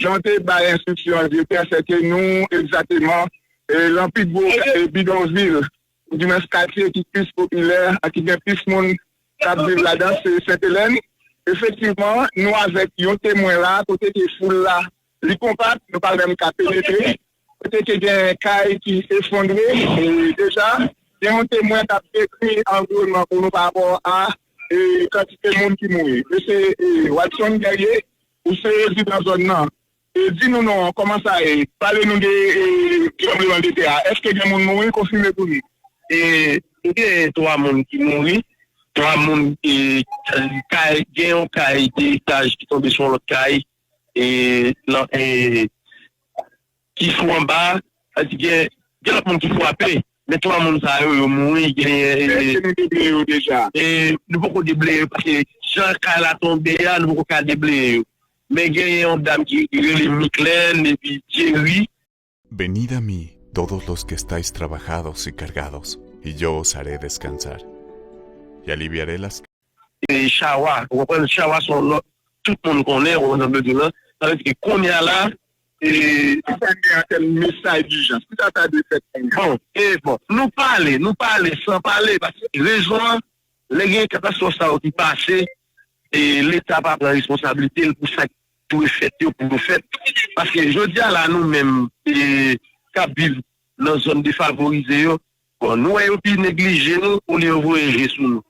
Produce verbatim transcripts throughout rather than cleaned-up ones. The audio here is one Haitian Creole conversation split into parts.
Jan w te bay enstriksyon an, direktè, se ke nou egzakteman, e, lan pi gwo, e, bidonvil, oudimwens katye ki plis popilè, a ki gen plis moun k ap viv ladan, se Sentelèn. Efektivman, nou avèk yon temwen la, kote ke foul la, li konpak, nou pa menm ka penetre. Kote ke gen kay ki efondre, e deja, gen yon temwen k ap dekri anviwònman pou nou pa rapò a, e, kantite moun ki mouri. Mesye, e, Watson Guerrier, ou se rezidan zòn nan. E, di nou non, kòman sa ye? Pale nou de, e, tranblemanntè a. Èske gen moun mouri? Konfime pou nou. E, gen twa moun ki mouri, twa moun, e, kay, gen yon kay de etaj ki tonbe sou yon lòt kay, e, nan, e, ki sou anba, sa di gen, gen lòt moun ki frape, men twa moun sa yo, yo mouri, genyen, e, Èske nou debleye yo deja? E, nou poko debleye yo, paske jan kay la tonbe a, nou poko ka debleye yo. Men genyen yon dam ki rele Miklèn, epi Jerry. Venid a mí, todos los que estáis trabajados y cargados, y yo os haré descansar. Y aliviaré las e, chawa, ou konprann? Chawa se yon lòt, tout moun konnen, ou konprann sa m vle di w lan. Sa vle di ke kounye a la, e, Ki sa gen an tèm mesaj dijans? Ki sa ta dwe fèt kounye a? Bon, e, bon, nou pale, nou pale san pale, paske rezon an, lè gen katastwòf sa yo ki pase, e, Leta pa pran responsablite l pou sa k dwe fèt yo, pou yo fèt. Paske jodi a la, nou menm, e, k ap viv nan zòn defavorize yo, bon, nou wè yo pi neglije nou olye yo voye je sou nou.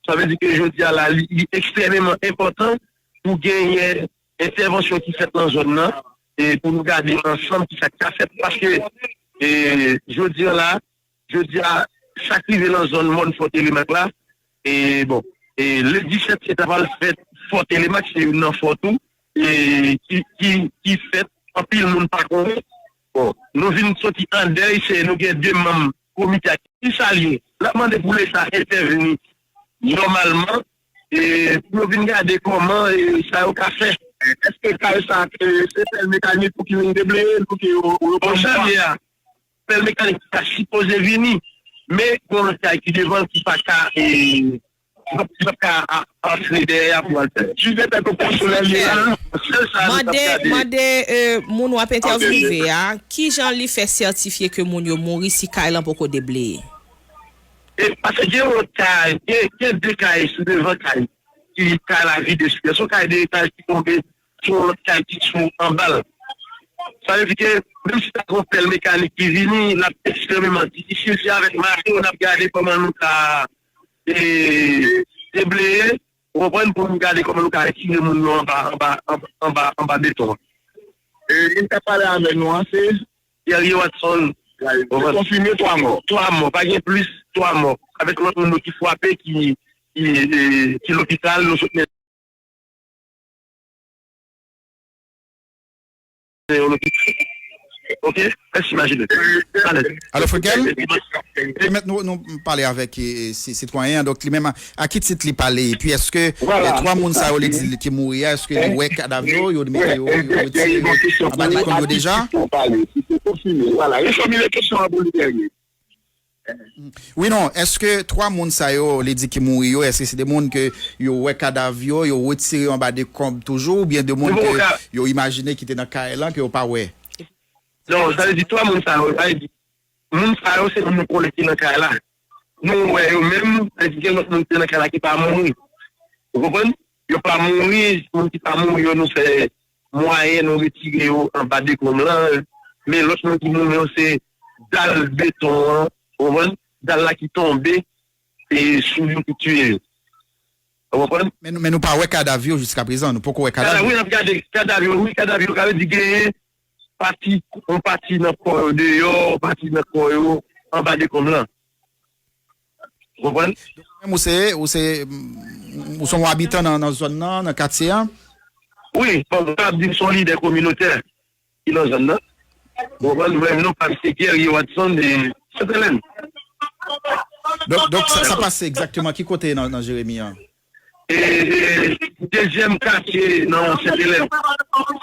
Sa vle di ke jodi a la, li, li ekstrèmeman enpòtan pou genyen entèvansyon ki fèt nan zòn nan, e pou nou gade ansanm ki sa k ka fèt. Paske, e, jodi a la, jodi a, sa k rive nan zòn mòn Fò Telemak la, e bon, e le disèt se ta pral fèt Fò Telemak, se youn nan fò tou, e ki, ki, ki fèt, anpil moun pa konnen. Bon, nou vin soti an dèy, se nou gen de manm komite a ki salye. N ap mande pou Leta entèvni nòmalman, e pou yo vin gade kòman, e, sa yo ka fè. Èske kay sa, e, se pèl mekanik pou ki vin debleye l, pou ki yo, yo Bon, pran jan l ye a, pèl mekanik ta sipoze vini, men gon lòt kay ki devan l ki pa ka, e, ki p ap, ki p ap ka a, antre dèyè a pou al fè. Jis de pèp yo konsolè li la, sèl sa nou t ap Mande, gade. Mande, e, moun w ap entèvyouve a, ki jan li fè sètifye ke moun yo mouri si kay lan poko debleye? E, paske gen yon kay, gen, gen de kay sou devan kay, ki kay la vide sou yo. Se yon kay de etaj ki tonbe sou yon lòt kay ki sou anba l. Sa vle di ke, menm si ta gen yon pèl mekanik ki vini, l ap ekstrèmeman difisil. Se avèk mato n ap gade kòman nou ka, e, debleye, ou konprann, pou nou gade kòman nou ka retire moun yo anba, anba, anba, anba, anba beton an. E, moun k ap pale avè nou an, se Guerrier Watson. Ou konprann? Konfime twa mò. Twa mò, pa gen plis, twa mò. Avèk lòt moun yo ki frape, ki, ki, e, ki lopital, nou sot men yo lopital. Ok? Mèsi, Majide. Alèz. Alò, Frekel, pèmèt nou, nou pale avèk, e, si-, sitwayen an. Donk, li menm, a ki tit li pale? Epi, èske, e, twa moun sa yo, li di, ki mouri a, èske li wè kadav yo, yo mete yo, yo retire yo anba dekonm yo deja? Vwala, refòmile kesyon an pou li dènye. Wi, non, èske twa moun sa yo, li di ki mouri yo, èske se de moun ke yo wè kadav yo, yo retire yo anba dekonm toujou, oubyen de moun ke yo imajine ki te nan kay lan, ke yo pa wè? Non, sa vle di twa moun sa yo, sa vle di, moun sa yo se moun nou konnen ki nan kay la. Nou wè yo menm, sa vle di gen lòt moun ki te nan kay la ki pa mouri. Ou konprann? Yo pa mouri, moun ki pa mouri yo, nou fè mwayen nou retire yo anba dekonm lan, men lòt moun ki mouri yo se dal beton an, ou konprann? Dal la ki tonbe, e sou yo ki tiye yo. Ou konprann? Men nou, men nou pa wè kadav yo jiska prezan, nou poko wè kadav yo. Wi, n ap gade kadav yo, wi, kadav yo, sa vle di genyen pati, yon pati nan kò yo deyò, yon pati nan kò yo anba dekonm lan. Ou konprann? Donk, ou menm, ou se, ou se, mm, ou se yon abitan nan, nan zòn nan, nan katye a? Wi, bon, mwen ka di m se yon lidè kominotè ki nan zòn nan. Ou konprann? Mwen, non pa m se Guerrier Watson de Sentelèn. Donk, donk, sa, sa pase egzakteman ki kote nan, nan Jeremi an? E, e, dezyèm katye nan Sentelèn.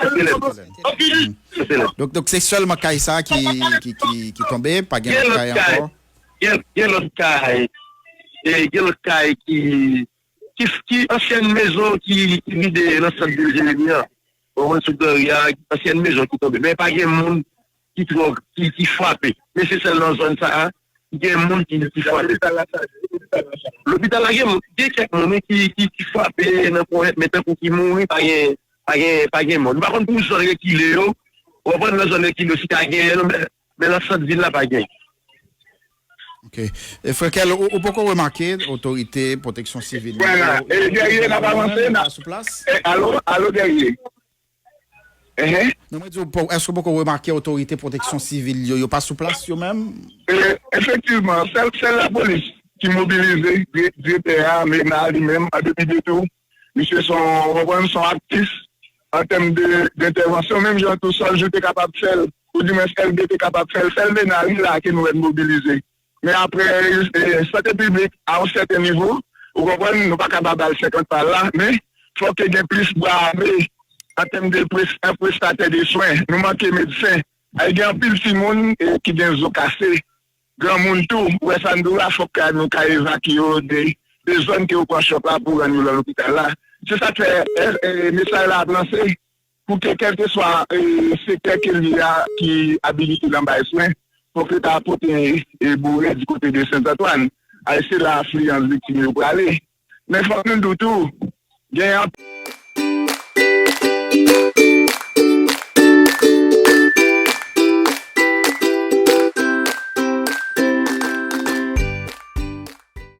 Sentelèn. Sentelèn. Donk, donk, se sèlman kay sa ki, ki, ki, ki tonbe, pa gen lòt kay ankò? Gen, gen lòt kay, e, gen lòt kay ki, ki, ki ansyen mezon ki, ki vide nan sant vil Jeremi an. ou konprann, sou gran ri a, ansyèn mezon ki tonbe. Men pa gen moun ki twò, ki, ki frape. Men se sèl nan zòn sa a, ki gen moun ki, ki frape. Lopital la gen moun, gen kèk moun, wi, ki, ki, ki frape nan ponyèt, men tankou ki mouri, pa gen, pa gen, pa gen mò. Nou pa konn pou zòn rekile yo, ou konprann, nan zòn rekile yo, si ta genyen, non, men, men nan sant vil la, pa gen. Ok. E Frè Kèl, ou, ou poko remake otorite pwoteksyon sivil yo, Vwala, e Guerrier n ap avanse, n ap, sou plas? E, alo, alo Guerrier. Ehe. Non, mwen di w, po- èske w poko remake otorite pwoteksyon sivil yo, yo pa sou plas yo menm? E, efektivman, sèl, sèl lapolis ki mobilize, di- direktè a, mena li menm, an depi de tou, misye son, ou konprann, son aktis an tèm de, d'entèvansyon, menm jan tou Sol Jou te kapab fè l, ou di mwen L B te kapab fè l, sèl mena li la ke nou wè mobilize. Men apre, e, sante piblik, a yon sèten nivo, ou konprann, nou pa ka ba bal senkant pa la, men fòk ke gen plis bra ame an tèm de pres, an prestatè de swen. Nou manke medsen. Ay gen anpil timoun e, ki gen zo kase. Granmoun tou, ou wè sa n di w la, fòk ka nou ka evakye yo de, de zòn ke yo pran chòk la pou rann yo nan lopital la. Se sa k fè e, e, mesaj la ap lanse pou ke kèlkeswa e, sektè ke l ye a ki abilite nan bay swen, fòk yo ta pote e, boure di kote de Sent Antwann. Ay se la afliyans viktim yo prale. Men fòk nou di w tou, gen anpil